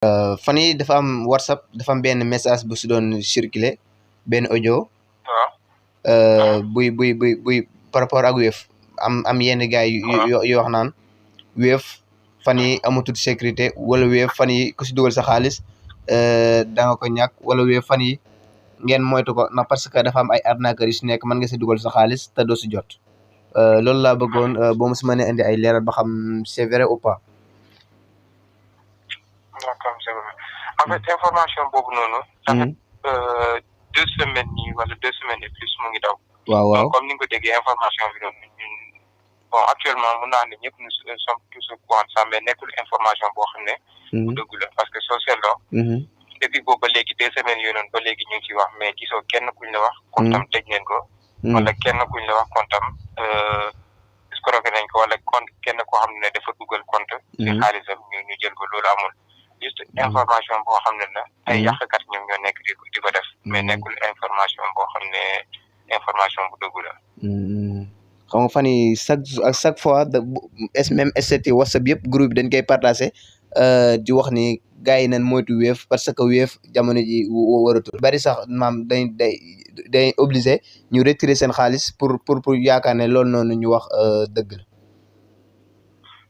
fan yi dafa am WhatsApp dafa am benn message bu si doon circuler benn audio buy par rapport ak Wave am yenn gars yu wax naan Wave fan yi amatul sécurité wala Wave fan yi ku si dugal sa xaalis da nga ko ñàkk wala Wave fan yi ngeen moytu ko na parce que dafa am ay arnaqueurs yu si nekk mën nga si dugal sa xaalis te doo si jot loolu laa bëggoon boo mu si mënee indi ay leeral ba xam c'est vrai ou pas. d'accord c'est vrai en fait information boobu noonu. ça fait 2 semaines nii wala 2 semaines et plus mu ngi daw. waaw comme ni nga ko déggee information bi noonu ñun bon actuellement mun naa ne ñëpp nous sommes tous au courant ça mais nekkul information boo xam ne. bu dëgg la parce que soo seetloo. depuis boobu ba léegi 2 semaines yooyu noonu ba léegi ñu ngi ciy wax mais gisoo kenn kuñ la wax. kontam tëj ngeen ko. wala kenn kuñ la wax kontam escroqué nañ ko wala kenn koo xam ne dafa dugal compte. ci xaalisam ñu jël ko loolu amul. juste information boo xam ne la ay yàqkat ñoom ñoo nekk di ko def mais nekkul information boo xam ne information bu dëgg la. xam nga fan yi chaque fois même ST WhatsApp yëpp groupe bi dañ koy partagé di wax ni gars yi nañ moytu Wave parce que Wave jamono ji waratul bari sax maam day obligé ñu retirer seen xaalis pour yaakaar ne loolu noonu ñu wax dëgg la.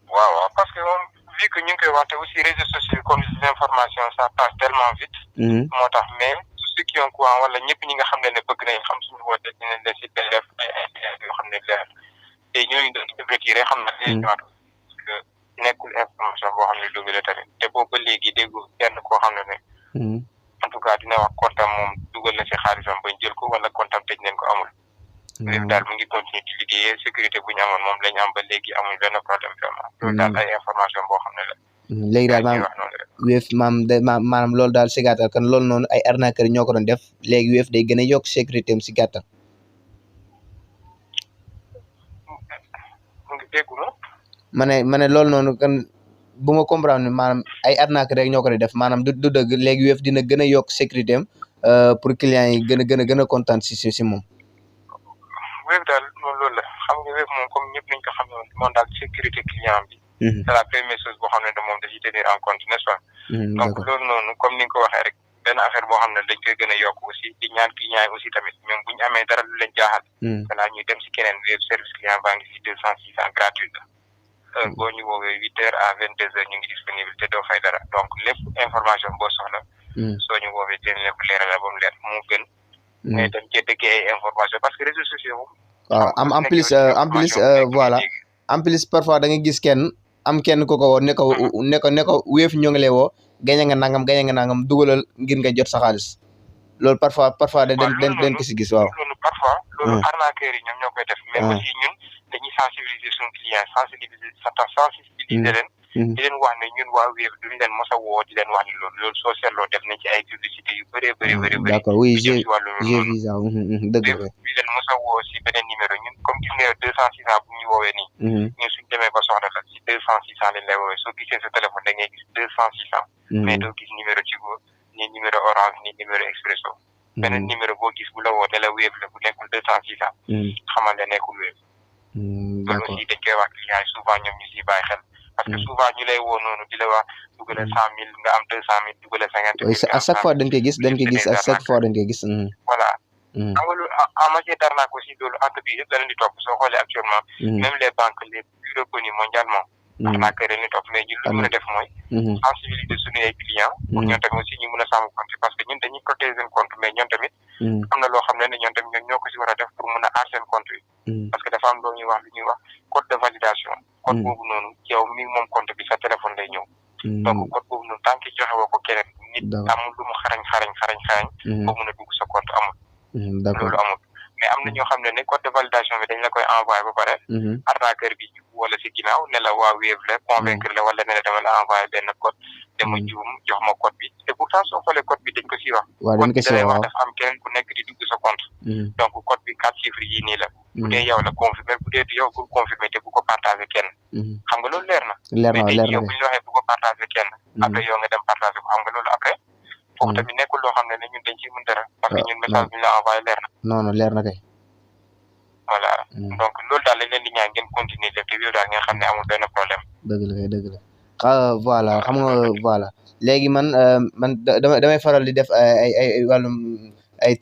waaw parce que moom vu que ñu ngi koy wax te aussi réseaux sociaux comme les informations ça passe tellement vite. moo tax mais ceux qui ont quoi wala ñëpp ñi nga xam ne bëgg nañ xam suñu woote dinañ leen si def ay yoo xam ne leer te ñooñu dañu ko retiré xam na dañuy ñëwaat parce que nekkul information boo xam ne dëgg la tamit te boobu ba léegi déggu kenn koo xam ne en tout cas dina wax kontam moom dugal na si xaalisam bañ jël ko wala kontam tëj nañ ko amul. léegi daal mu ngi continuer di liggéeyee sécurité bu ñu amoon moom la ñu am ba léegi amul benn problème vraiment. loolu daal ay information boo xam ne la. léegi daal maanaam loolu daal si gàttal kan loolu noonu ay arnaqueurs ñoo ko doon def léegi Wave day gën a yokk sécurité am si gàttal. mu ngi déggu ma ne loolu noonu kan bu ma comprendre maanaam ay arnaqueurs rek ñoo ko doon def maanaam du dëgg léegi Wave dina gën a yokk sécurité am pour clients yi gën a kontaan si moom. Wave daal moom loolu la xam nga Wave moom comme ñëpp nañ ko xam ne moom daal sécurité client bi. c'est la première chose boo xam ne moom dañuy tenir en compte n'est-ce pas. donc loolu noonu comme ni nga ko waxee rek benn affaire boo xam ne dañ koy gën a yokk aussi di ñaan client yi aussi tamit ñoom bu ñu amee dara lu leen jaaxal. xanaa ñuy dem si keneen Wave service client baa ngi si 200 600 gratuit la. boo ñu woowee 8h à 22h ñu ngi disponible te doo fay dara donc lépp information boo soxla. soo ñu woowee dinañ leen ko leeral ba mu leer mu gën. mais dañ cee dëggee ay information parce que réseaux sociaux moom. waaw en plus voilà en plus parfois da nga gis kenn ko woo ne ko Wave ñoo ngi lay woo gañe nga nangam dugalal ngir nga jot sa xaalis loolu parfois dañ ko si gis waaw. loolu parfois loolu arnaqueurs yi ñoom ñoo koy def. mais aussi ñun dañuy sensibiliser suñu client sensibiliser leen. di leen wax ne ñun waa Wave duñ leen mos a woo di leen wax ne loolu soo seetloo def nañ ci ay publicité yu bëri. d'accord oui j'ai vu ça dëgg la. di leen mos a woo si beneen numéro ñun comme gis nga 200 600 bu ñu woowee nii. ñun suñ demee ba soxla la si 200 600 lañ lay woowee soo gisee sa téléphone da ngay gis 200 600. mais doo gis numéro Tigo ni numéro Orange ni numéro Expresso. beneen numéro boo gis bu la woo ne la Wave la bu nekkul 200 600. xamal ne nekkul Wave. d'accord loolu aussi dañ koy wax client yi souvent ñoom ñu siy bàyyi xel. parce que souvent ñu lay woo noonu di la wax dugale 100 000 nga am 200 000 dugale 50 000. à chaque fois dañ koy gis à chaque fois dañ koy gis. voilà. xam nga loolu en matière d'arnaque aussi loolu entreprise yëpp da leen di topp soo xoolee actuellement. même les banques les plus reconnues mondialement. arnaqueurs dañ leen di topp mais ñun lu ñu mën a def mooy. sensibiliser suñu ay clients. pour ñoom tamit aussi ñu mën a sàmm compte parce que ñun dañuy protéger seen compte mais ñoom tamit. am na loo xam ne ñoom tamit ñoo ko si war a def pour mën a aar seen compte yi. parce que dafa am loo ñuy wax lu ñuy wax code de validation. code boobu noonu yow mi moom compte bi sa téléphone lay ñëw. donc code boobu noonu tant que joxe woo ko keneen. nit amul lu mu xarañ. ba mun a dugg sa compte amul. loolu amul mais am na ñoo xam ne code de validation bi dañ la koy envoyé ba pare. arnaqueur bi wala si ginnaaw ne la waa Wave la convaincre la wala ne la dama la envoyé benn code dama juum jox ma code bi te pourtant soo xoolee code bi dañ ko siy wax. waaw dañ ko siy wax dafa am keneen ku nekk di dugg sa compte. donc code bi 4 chiffres yii nii la. bu dee yow la confirmer bu dee yow pour confirmer te bu ko partagé kenn. xam nga loolu leer na. mais tey yow bu ñu la waxee bu ko partagé kenn. après yow nga dem partagé ko xam nga loolu après. foofu tamit nekkul loo xam ne ñun dañ ciy mën dara. parce que ñun message bi ñu la envoyé leer na. non leer na kay. voilà donc loolu daal lañ leen di ñaan ngeen continuer def te yow daal ngeen xam ne amul benn problème. dëgg la voilà xam nga voilà léegi man damay faral di def ay wàllum ay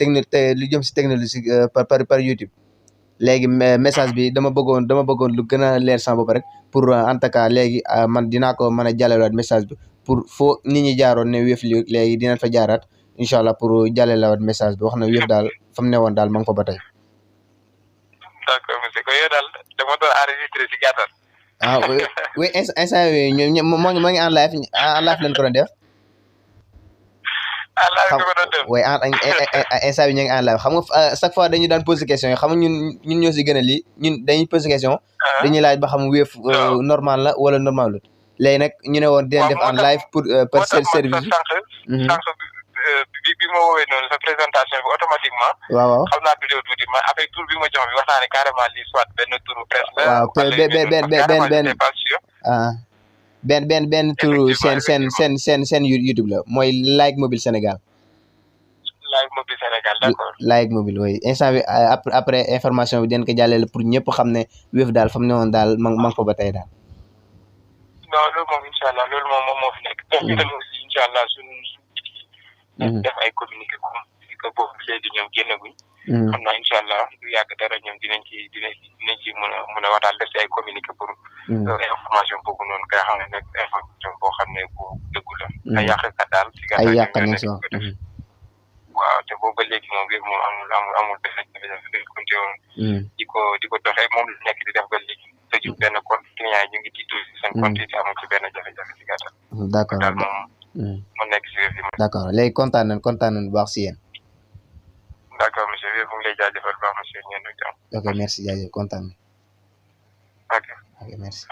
lu jëm si technologie par YouTube léegi message bi dama bëggoon lu gën a leer sama bopp rek pour en tout cas léegi man dinaa ko mën a jàllalewaat message bi pour foo nit ñi jaaroon ne Wave léegi dinañ fa jaaraat incha allah pour jàllalewaat message bi wax na Wave daal fa mu ne woon daal ma ngi fa ba tey. d'accord monsieur ko yow daal dama doon enregistré si gàttal. ah oui instant yii moo ngi en live lañ ko doon def. en live nga ko doon def. oui instant yii ñu ngi en live xam nga chaque fois dañu daan posé question yi xam nga ñun ñoo si gën a lii ñun dañuy posé question. dañuy laaj ba xam Wave normal la wala normalul léegi nag ñu ne woon dinañ def en live pour service bi. bi ma woowee noonu sa présentation bi automatiquement. waaw xam naa vidéo tuuti ma avec tour bi ma jox bi wax naa ne carrément lii soit benn turu presse la. waaw benn turu seen YouTube la mooy Like Mobile Sénégal. Like Mobile Sénégal d'accord. Like Mobile oui instant bi après information bi den ko jàllale pour ñëpp xam ne Wave daal fa mu ne woon daal ma ngi fa ba tey daal. non loolu moom incha allah loolu moom moo fi nekk. donc itam aussi incha allah suñu def ay communiqué comme si que boobu léegi ñoom génnaguñ. xam naa incha allah du yàgg dara ñoom dinañ ci mën a waxtaan def si ay communiqué pour. information boobu noonu nga xam ne nag information boo xam ne bu dëggu la. ay yàqkat daal si gàttal ay yàq nañ si wax. waaw te boobu ba léegi moom Wave moom amul benn jafe-jafe dañ ko teewoon. di ko doxee moom la nekk di def ba léegi tëju benn compte client yi ñu ngi tiitu si seen compte yi amul ci benn jafe-jafe si gàttal. d'accord daal moom. mu nekk si Wave bi. d'accord léegi kontaan nañ bu baax si yéen. d'accord monsieur Wave mu ngi lay jaajëfal bu baax monsieur ñeen ak jàmm. ok merci jaajëf kontaan nañ. ok merci.